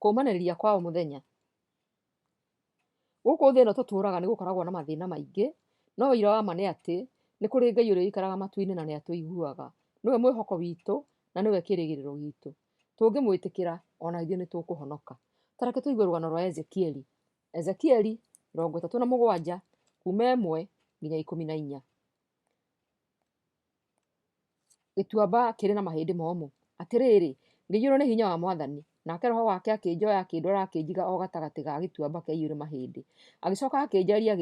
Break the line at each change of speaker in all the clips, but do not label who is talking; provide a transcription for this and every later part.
Kũũmanĩrĩria kwa o mũthenya. Gũkũ thĩ ĩno tũtũũraga nĩ gũkoragwo na mathĩna maingĩ, no ũira wa ma nĩ atĩ, nĩ kũrĩ Ngai ũrĩa ũikaraga matu-inĩ na nĩ atũiguaga. Nĩwe mwĩhoko witũ na nĩwe kĩĩrĩgĩrĩro gitũ. Tũngĩmwĩtĩkĩra, o na ithuĩ nĩ tũkũhonoka. Ta reke tũigue rũgano rwa Ezekieli. Ezekieli 37, kuuma 1 nginya 14. Gĩtuamba kĩrĩ na mahĩndĩ momũ. Atĩrĩrĩ, ngĩiyũrwo nĩ hinya wa Mwathani, nake Roho wake akĩnjoya akĩndwara akĩnjiga o gatagatĩ ga gĩtuamba kĩaiyũire mahĩndĩ. Agĩcoka akĩnjaria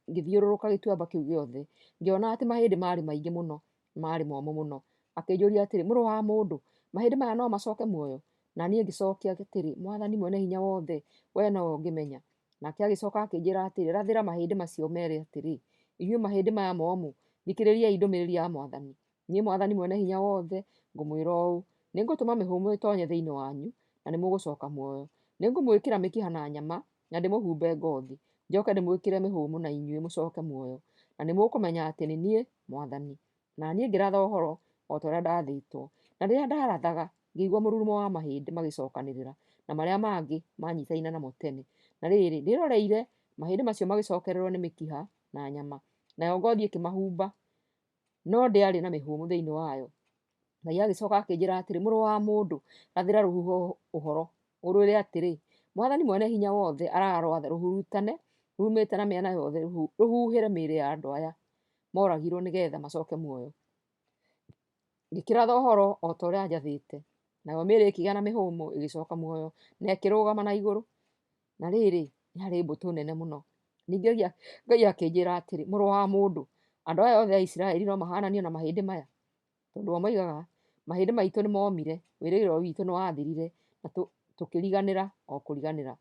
ngĩthiũrũrũka gĩtuamba kĩu gĩothe, ngĩona atĩ mahĩndĩ maarĩ maingĩ mũno, na maarĩ momũ mũno. Akĩnjũria atĩrĩ, Mũrũ wa mũndũ, mahĩndĩ maya no macoke muoyo? Na niĩ ngĩcokia atĩrĩ, Mwathani Mwene-Hinya-Wothe, wee nowe ũngĩmenya. Nake agĩcoka akĩnjĩra atĩrĩ, Rathĩra mahĩndĩ macio ũmeere atĩrĩ, 'Inyuĩ mahĩndĩ maya momũ, thikĩrĩriai ndũmĩrĩri ya Mwathani. Niĩ Mwathani Mwene-Hinya-Wothe ngũmwĩra ũũ, Nĩngũtũma mĩhũmũ ĩtoonye thĩinĩ wanyu, na nĩmũgũcooka muoyo. Nĩngũmwĩkĩra mĩkiha na nyama, na ndĩmũhumbe ngoothi. Njooke ndĩmwĩkĩre mĩhũmũ na inyuĩ mũcooke muoyo, na nĩmũkũmenya atĩ nĩ niĩ Mwathani. Na niĩ ngĩratha ũhoro o ta ũrĩa ndaathĩtwo. Na rĩrĩa ndaarathaga, ngĩigua mũrurumo wa mahĩndĩ magĩcokanĩrĩra na marĩa mangĩ maanyitaine namo tene. Na rĩrĩ, ndĩroreire, mahĩndĩ macio magĩcokererũo nĩ mĩkiha na nyama, nayo ngothi ĩkĩmahumba, no ndĩarĩ na mĩhũmũ thĩinĩ wayo. Ngai agĩcoka akĩnjĩra atĩrĩ, Mũrũ wa mũndũ, rathĩra rũhuho ũhoro, ũrwĩre atĩrĩ, 'Mwathani Mwene-Hinya-Wothe ararwatha rũhurutane ruumĩte na mĩena yothe rũhuhĩre mĩĩrĩ ya andũ aya moragirwo nĩgeetha macoke muoyo. Ngĩkĩratha ũhoro o ta ũrĩa anjathĩte, nayo mĩĩrĩ ĩkĩgĩa na mĩhũmũ ĩgĩcoka muoyo, na ĩkĩrũgama na igũrũ. Na rĩrĩ, yarĩ mbũtũ nene mũno. Ningĩ Ngai akĩnjĩra atĩrĩ, Mũrũ wa mũndũ, andũ aya othe a Isiraeli no mahaananio na mahĩndĩ maya? Tondũ o moigaga, 'Mahĩndĩ maitũ nĩmomire, wĩrĩgĩrĩro witũ nĩwathirire, na tũkĩriganĩra o kũriganĩra.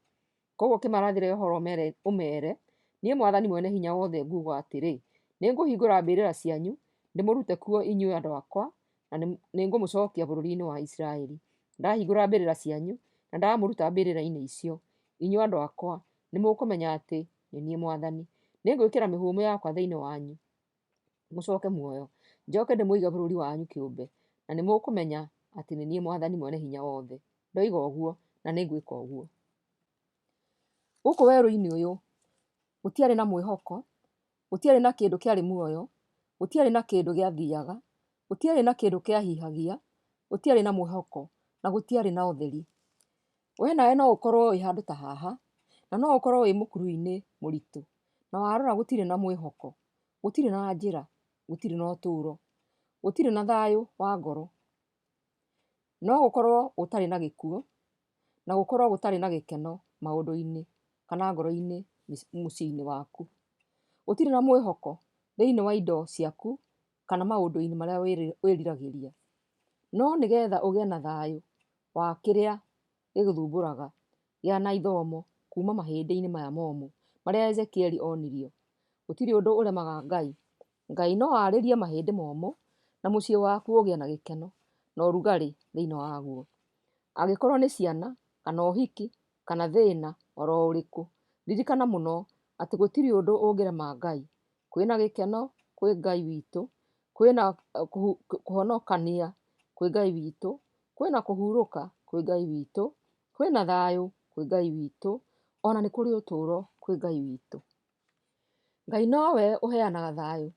Kwoguo kĩmarathĩre ũhoro ũmeere, 'Niĩ mwathani Mwene Hinya Wothe nguuga atĩrĩ, Nĩngũhingũra mbĩrĩra cianyu, ndĩmũrute kuo inyuĩ andũ akwa, na nĩngũmũcookia bũrũri-inĩ wa Isiraeli. Ndahingũra mbĩrĩra cianyu, na ndamũruta mbĩrĩra-inĩ icio, inyuĩ andũ akwa, nĩmũkũmenya atĩ nĩ niĩ mwathani. Nĩngwĩkĩra mĩhũmũ yakwa thĩinĩ wanyu, mũcoke muoyo, njoke ndĩmũige bũrũri wanyu kĩũmbe, na nĩmũkũmenya atĩ nĩ niĩ Mwathani Mwene-Hinya-Wothe. Ndoiga ũguo, na nĩngwĩka ũguo. Gũkũ werũ-inĩ ũyũ gũtiarĩ na mwĩhoko, gũtiarĩ na kĩndũ kĩarĩ muoyo, gũtiarĩ na kĩndũ gĩathiaga, gũtiarĩ na kĩndũ kĩahihagia, gũtiarĩ na mwĩhoko, na gũtiarĩ na ũtheri. We nawe no ũkorũo wĩ handũ ta haha, na no ũkorũo wĩ mũkuru-inĩ mũritũ, na warora gũtirĩ na mwĩhoko, gũtirĩ na njĩra, gũtirĩ na ũtũũro, gũtirĩ na thayũ wa ngoro. No gũkorũo gũtarĩ na gĩkuũ, na gũkorũo gũtarĩ na gĩkeno maũndũ-inĩ kana ngoro-inĩ mũciĩ-inĩ waku. Gũtirĩ na mwĩhoko thĩinĩ wa indo ciaku kana maũndũ-inĩ marĩa wĩriragĩria. No nĩgetha ũgĩe na thayũ wa kĩrĩa gĩgũthumbũraga, gĩa na ithomo kuuma mahĩndĩ-inĩ maya momũ marĩa Ezekieli onirio. Gũtirĩ ũndũ ũremaga Ngai. Ngai no arĩrie mahĩndĩ momũ na mũciĩ waku ũgĩe na gĩkeno na ũrugarĩ thĩinĩ waguo. Angĩkorwo nĩ ciana, kana ũhiki, kana thĩna oro ũrĩkũ, ririkana mũno atĩ gũtirĩ ũndũ ũngĩrema Ngai. Kwĩna gĩkeno kwĩ Ngai witũ, kwĩna kũhonokania kwĩ Ngai witũ, kwĩna kũhurũka kwĩ Ngai witũ, kwĩna thayũ kwĩ Ngai witũ, ona nĩ kũrĩ ũtũũro kwĩ Ngai witũ. Ngai nowe ũheanaga thayũ,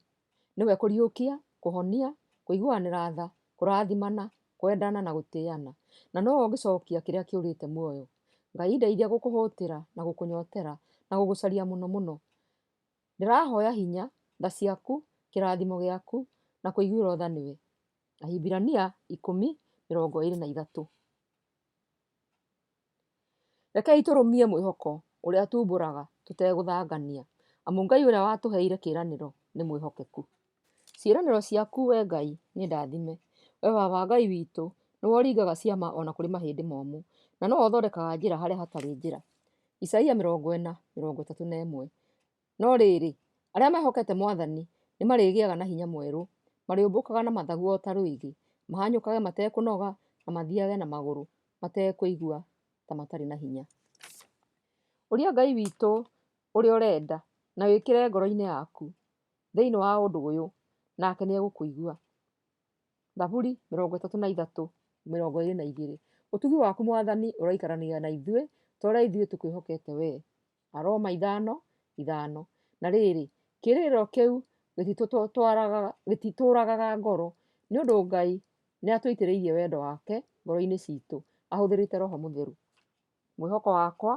nĩwe kũriũkia, kũhonia, kũiguanĩra tha, kũrathimana, kwendana na gũtĩana, na nowe ũngĩcokia kĩrĩa kĩũrĩte muoyo. Ngai ndeithia gũkũhũtĩra na gũkũnyotera na gũgũcaria mũno mũno. Ndĩrahoya hinya, tha ciaku, kĩrathimo gĩaku na kũiguĩrwo tha nĩwe. Ahibirania 10:23. Rekei tũrũmie mwĩhoko ũrĩa tuumbũraga tũtegũthangania, amu Ngai ũrĩa watũheire kĩĩranĩro nĩ mwĩhokeku. Ciĩranĩro ciaku, wee Ngai, nĩ ndathime. Wee Baba Ngai witũ, nĩwe ũringaga ciama o na kũrĩ mahĩndĩ momũ, na nowe ũthondekaga njĩra harĩa hatarĩ njĩra. Isaia 40:31. No rĩrĩ, arĩa mehokete Mwathani nĩmarĩgĩaga na hinya mwerũ, marĩũmbũkaga na mathagu o ta rwĩgĩ, mahanyũkage matekũnoga, na mathiage na magũrũ matekũigua ta matarĩ na hinya. Ũria Ngai witũ ũrĩa ũrenda, na wĩkĩre ngoro-inĩ yaku thĩinĩ wa ũndũ ũyũ, nake nĩegũkũigua. Thaburi 33:22. Ũtugi waku Mwathani ũroikarania na ithuĩ ta ũrĩa ithuĩ tũkwĩhokete wee. Aroma 5:5. Na rĩrĩ, kĩĩrĩgĩrĩro kĩu gĩtitũragaga ngoro, nĩ ũndũ Ngai nĩatũitĩrĩirie wendo wake ngoro-inĩ ciitũ ahũthĩrĩte Roho Mũtheru. Mwĩhoko wakwa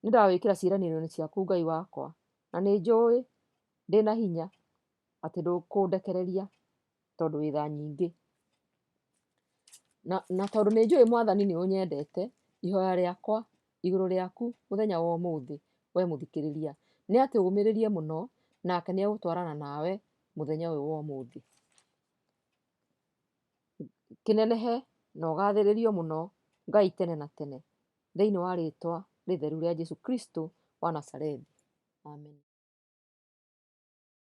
nĩndawĩkĩra ciĩranĩro-inĩ ciaku Ngai wakwa, na nĩnjũĩ ndĩna hinya atĩ ndũkũndekereria tondũ wĩ tha nyingĩ. Na tondũ nĩnjũĩ Mwathani nĩ ũnyendete, ihoya rĩakwa igũrũ rĩaku mũthenya wa ũmũthĩ, we mũthikĩrĩria, nĩ atĩ ũmĩrĩrie mũno, nake nĩegũtwarana nawe mũthenya ũyũ wa ũmũthĩ. Kĩnenehe na ũgathĩrĩrio mũno Ngai tene na tene, thĩinĩ wa rĩtwa rĩtheru rĩa Jesu Kristo wa Nazarethi. Amen.